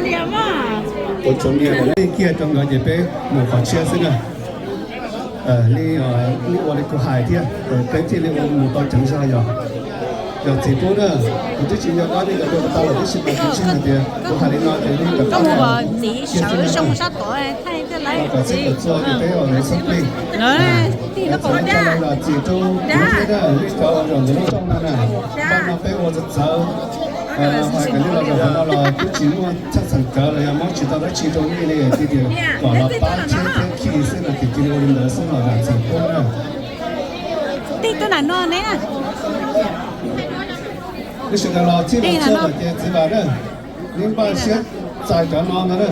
Ua tsaug niam, kiag rau nkawd ces peb mus qhov tshiab xwb na. Li, li ua li kuv hais thiab, peb thiaj li ua mus tau ceev zog yog. Yog txiv pub na, kuv twb tsis nco qab li ntawd rau tau lawm tab sis mas kuv tsis hais tias kuv hais li no ces li ntawd txiv sawv zoo sab tod kom txhij kom txhua ces peb ua lawv xab plig. Txiv rau kuv thiab na, li cov zaum ntawd lub rooj no na, npaj no peb ua txawv txawv. Hais kom li los zaum no los twb tsis muaj tshaj txheem kawv los yog muab tsis tau dab tsi rau nej li, tias kom los pab tsheb thiab khi xwb no ces cia li ua li ntawd xwb los zam txim pub na. Tej tuaj nram no ne. Lub sij hawm los txij los txog ces txiv Vam na, neb npaj siab txais cov no ntag na.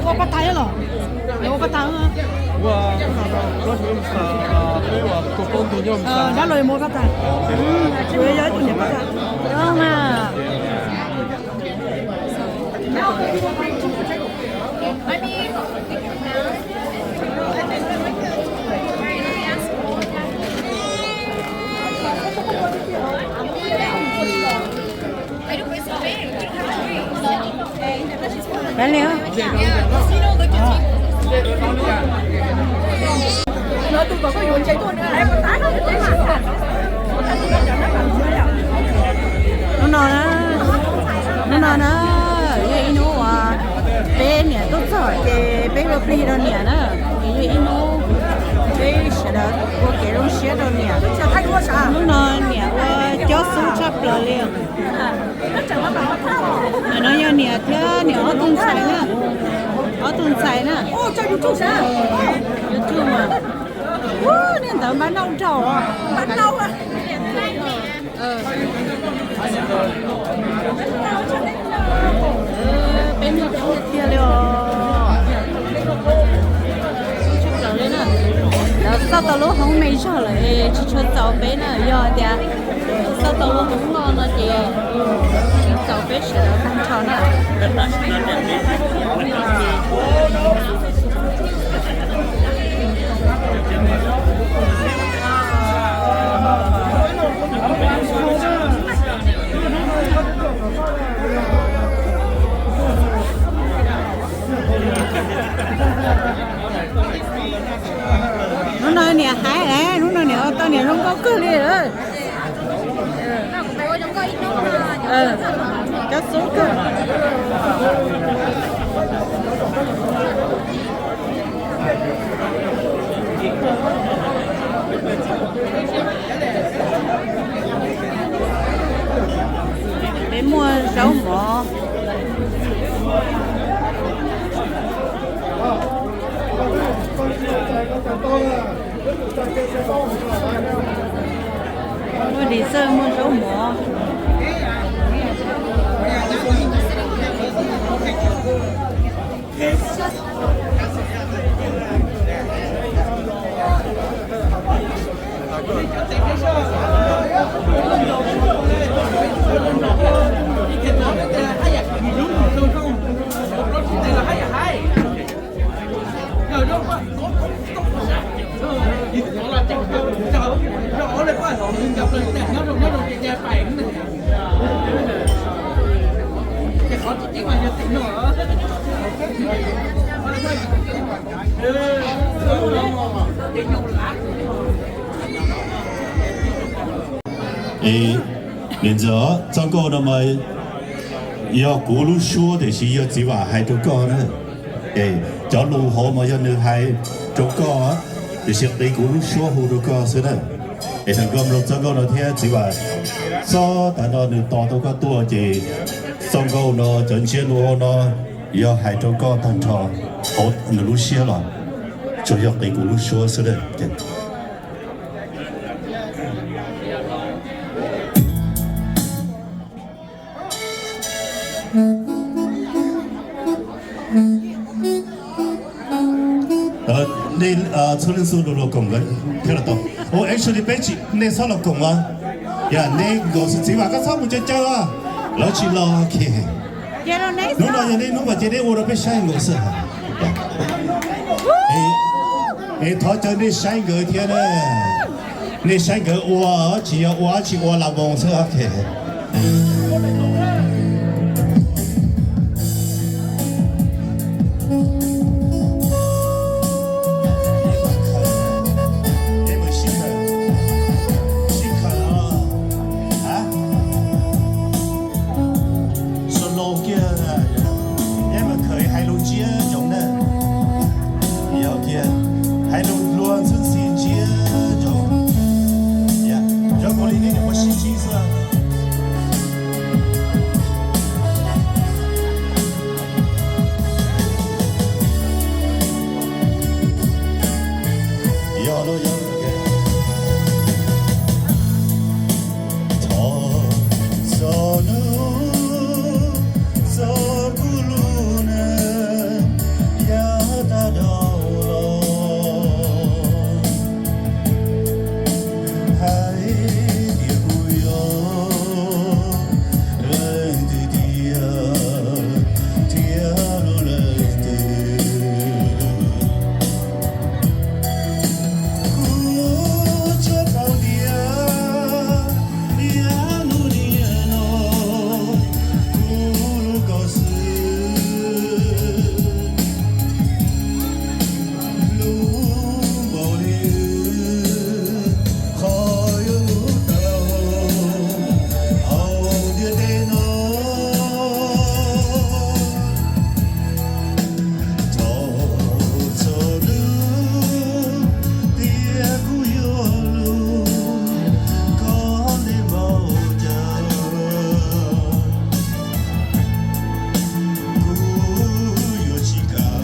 Ua paj tag los? Ua paj tag. Dab laug mus paj tag. Kuv yog ib tug niam paj tag. Hnub no na, hnub no na, yog ib hnub uas peb niam tuaj txog ces peb ua plig rau niam na. Ces yog ib hnub peb sawv daws ua kev zoo siab rau niam. Hnub no niam ua cob xub tshaj plaws li. Nim no yog niam thiab niam ob tug ntxhais na. Ob tug ntxhais na. YouTube mas. Nej ntawd npaj nrauj nraug. Peb muaj tiag tiag li os. Lawv xauj tau lub hoob me zog lawm es tsis tshua txaus peb na, yog tias xauj tau lub hoob no no ces tsis txaus peb sawv daws tag nrho na. Hnub no niam hais, hnub no niam ua tau niam zoo nkauj kawg li. Cov xub kawg. Peb muaj zaub mov. Muaj dessert, muaj zaub mov. Es, nim ntxawm txoj nkauj no mas yog kuv lub suab tiam sis yog Txiv Vam hais rau koj na. Es cov lus hauv mas yog nws hais rau koj, tiam sis qiv kuv lub suab hu rau koj xwb na. Es thaum koj mloog txoj nkauj no thiab Txiv Vam txoj tas no nws tos tau koj tuaj ces txoj nkauj no cov ntsiab lus no yog hais rau koj tag nrho hauv nws lub siab los tsuas yog qiv kuv lub suab xwb na. Nej txhua leej txhua tus los koom nkawd thiab los tau. Ua, actually peb tsis, nej txhob los koom as. Yog nej nkaus xwb Txiv Vam koj txhob mus caw caw as, lawv tsis los. Hnub no yog nej hnub mas cia nej ua rau peb saib nkaus xwb. Es thov caw nej saib nkawd thiab na. Nej saib nkawd ua, tsis yog ua tsis ua las voos xwb. Solo kiag, neb mas khaws hais lus ntsiab ntsoov na. Yog tiag, hais lus luag ntxhi ntxhi ntsiab ntsoov. Yog, cov kaus lim nej mus sib ntsib xwb. Yog los yog. Thov txog nub, txog kuv lub neej yav tag dhau los, hais tias kuv yog leej twg tiag, thiab hlub leej twg. Kuv tsuas paub tias yav hnub niaj no kuv hlub koj xwb. Hlub npaum li qhov yuav hlub tau hauv ntiaj teb no. Thaum txog hnub tias kuv yuav hlub koj ntev npaum cas, kuv yuav tsis kam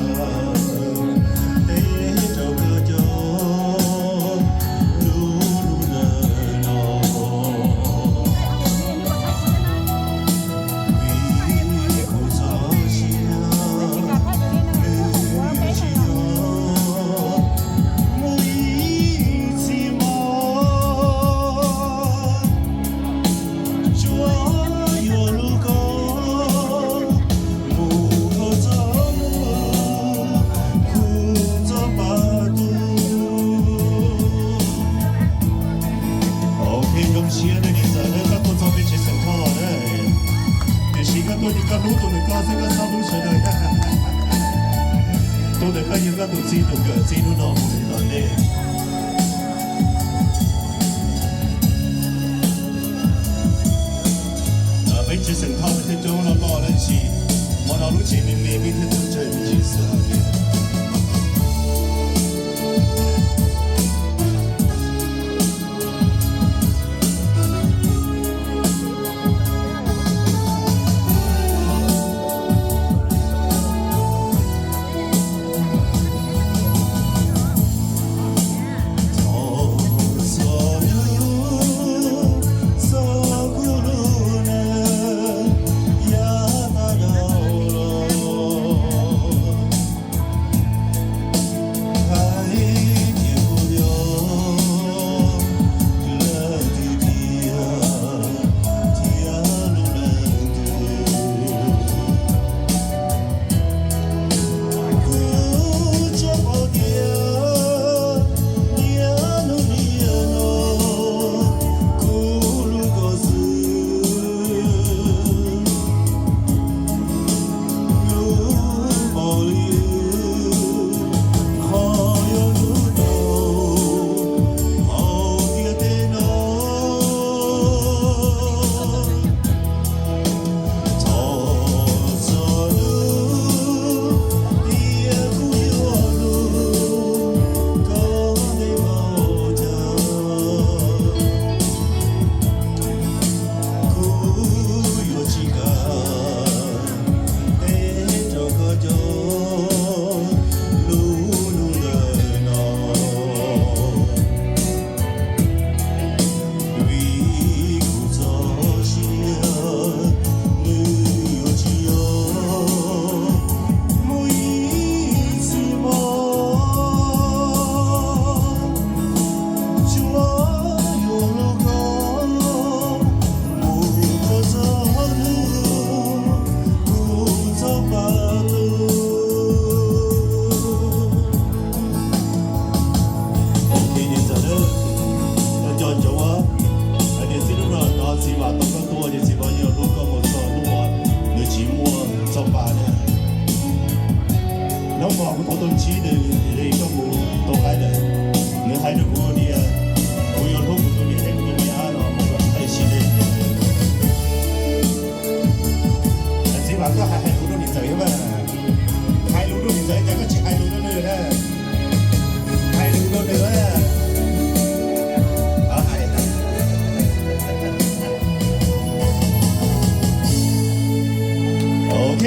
teb rau koj cov lus lub ntawm no. Vim kuv txoj sia nws tsis yog muaj ib txhis mog, tsuas yog hlub koj mus kom txog mus, hlub txog paj tug. Ok, zoo siab nej niam ntxawm, koj tuaj txog peb tsev xeem Thoj na, tiam sis koj tuaj ces koj hlub tus ntawm koj xwb, koj txhob hlub sawv daws. Tus ntawm koj yog koj tus txij tus nkawm txij hnub no mus li los nej. Peb tsev xeem Thoj peb thiaj coob loj loj dab tsi, hmo no lub tsev me me peb thiaj tuaj tsawg me ntsis xwb.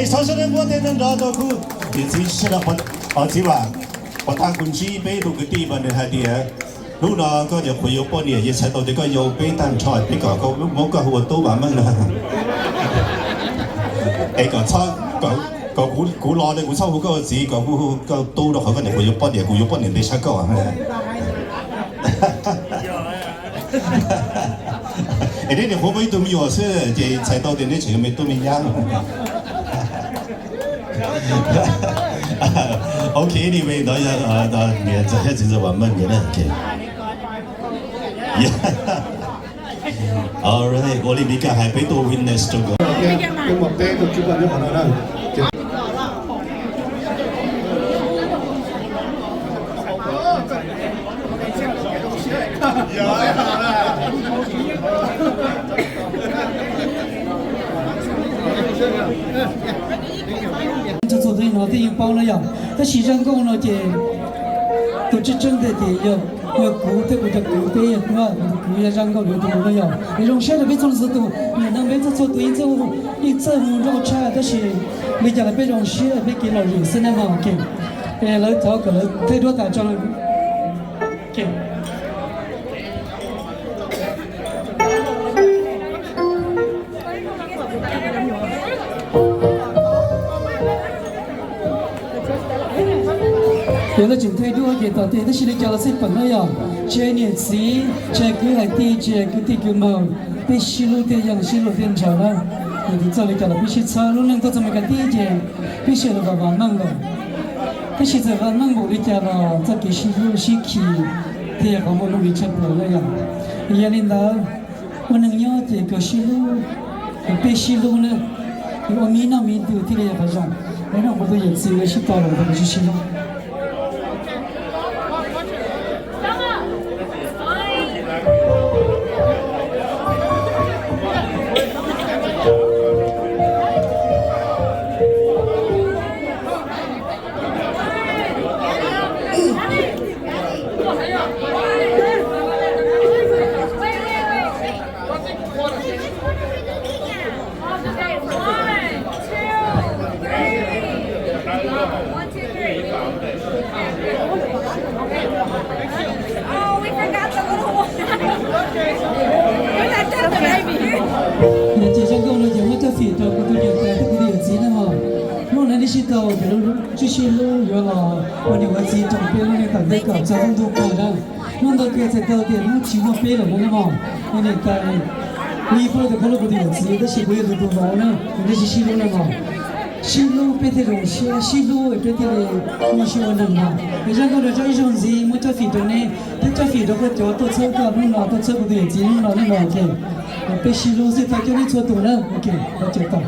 Txhob sawv daws muab tej tag nrho rau kuv. Niam txiv sawv daws, txiv Vam, puag ta kuv ntsib peb tus kwv tij mas nws hais tias hnub no koj nyuam qhuav yuav poj niam, yeej txhais tau tias koj yau peb tag nrho, peb kom koj muab koj hu ua Tub Vam Meej no. Es kom txhob, kom kuv los ces kuv txhob hu koj ua txiv, kom kuv hu koj Tub rau qhov koj nyuam qhuav yuav poj niam, kuv yuav poj niam ntev tshaj koj. Es neb nyuam qhuav muaj ib tug me nyuam xwb ces txhais tau tias neb tseem yog me tub me nyab. Ok, anyway, ntawd yog niam ntxawm thiab txiv ntxawm Vam Meej nkawd na. Alright, ua li Mika hais peb tuaj witness rau nkawd. Txhua txhua tus no twb yeej paub na yom, tab sis zaj nkauj no ces tus tseeb tseeb tiag ces yog, yog kuv thiab kuv cov kwv peb yog, kuv yog zaj nkauj no tus no yom. Es zoo siab rau peb txhua txhua tus, niam no peb txhua txhua tus yeej txawj, yeej txawj mus nrauj tshaj, tab sis li cas los peb zoo siab peb kev lom zem xwb na mog. Es lawv thov kom lawv thaij duab tas tso. Yog lawv tseem thaij duab ces tom ntej tab sis li cas los xij peem na yom, tsis hais niam txiv, tsis hais kwv hais tij, tsis hais kwv tij kwv npawg, peb sib hlub thiaj yeej, sib hlub thiaj ntshaw na. Yog tus txawj li cas los peb sib txhawb, lub neej tuaj txog me kas tib ces peb sawv daws vam meej lawm. Tab sis txawm vam meej npaum li cas los txoj kev sib hlub sib khi thiaj yog qhov muaj nuj nqis tshaj plaws na yom. Yog li ntawd, ua neeg nyob ces kawg sib hlub, peb sib hlub na, ua miv noj miv tug thiaj li yog qhov zoo. Peb noj kuv tus yawm txiv sib tau los tau sib sib hlub. Ces zaj nkauj no ces muab coj fim rau kuv tus niam tais thiab kuv tus yawm txiv na mog. Hnub no nej sib tau ces lub sib hlub yuav los ua niam ua txiv rau peb lub neej tawm ntej kom txog hnub ntuj pog na. Hnub ntuj pog txhais tau tias hnub tsis muaj peb lawm no na mog. Ua niam tais, kuv yeej paub tias koj hlub kuv tus yawm txiv tab sis kuv yog tus tus vauv na, nej sib sib hlub na mog. Sib hlub peb thiaj zoo siab, sib hlub peb thiaj li muaj siab ua neeg mog. Es zaj nkauj no zaj ib zaug ntxiv muab coj fim rau nej thiab coj fim rau koj cov tuaj txhawb koj hnub no, tuaj txhawb kuv tus yawm txiv hnub no na mog. Peb sib hlub xwb, thov caw nej txhua tus na. Ok, thov caw tau.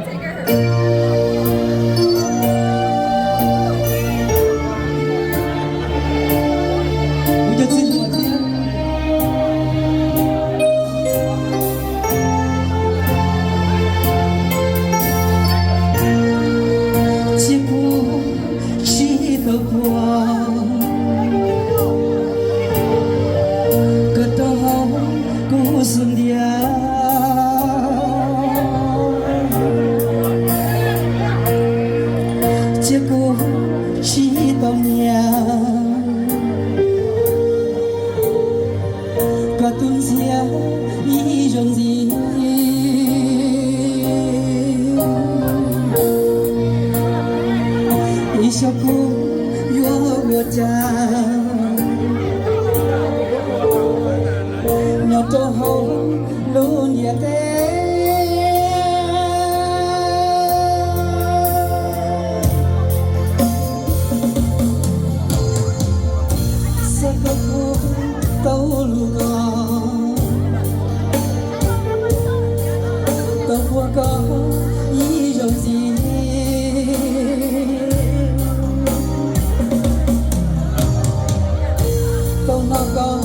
Kuv cov txiv hluas thiab. Cia kuv sib tau tuaj koj rau hauv kuv xub ntiag. Cia kuv sib tau nyiam koj tus ntxhiab ib zaug ntxiv. Ib xyoos kuv yuav ua cas nyob rau hauv lub ntiaj teb. Xav kom kuv tau hlub koj, tau hlub koj ib zaug ntxiv. Tau hnov koj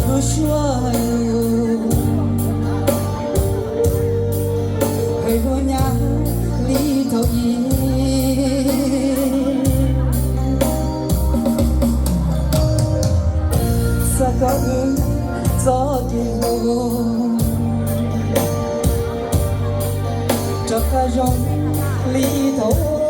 lub suab hais lus, hais lus nyab li thaum ub. Xav kom wb txoj kev hlub rov qab zoo li thaum ub.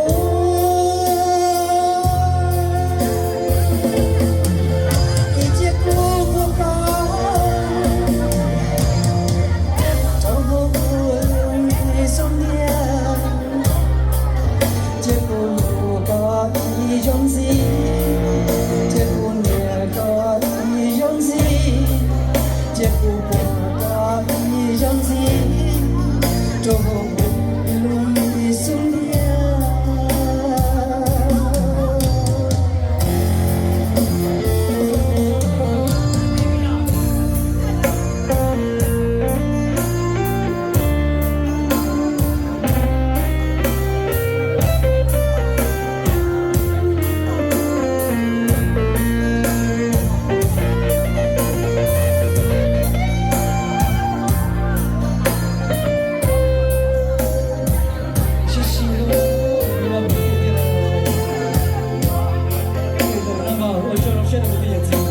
Saib no kuv tus yawm txiv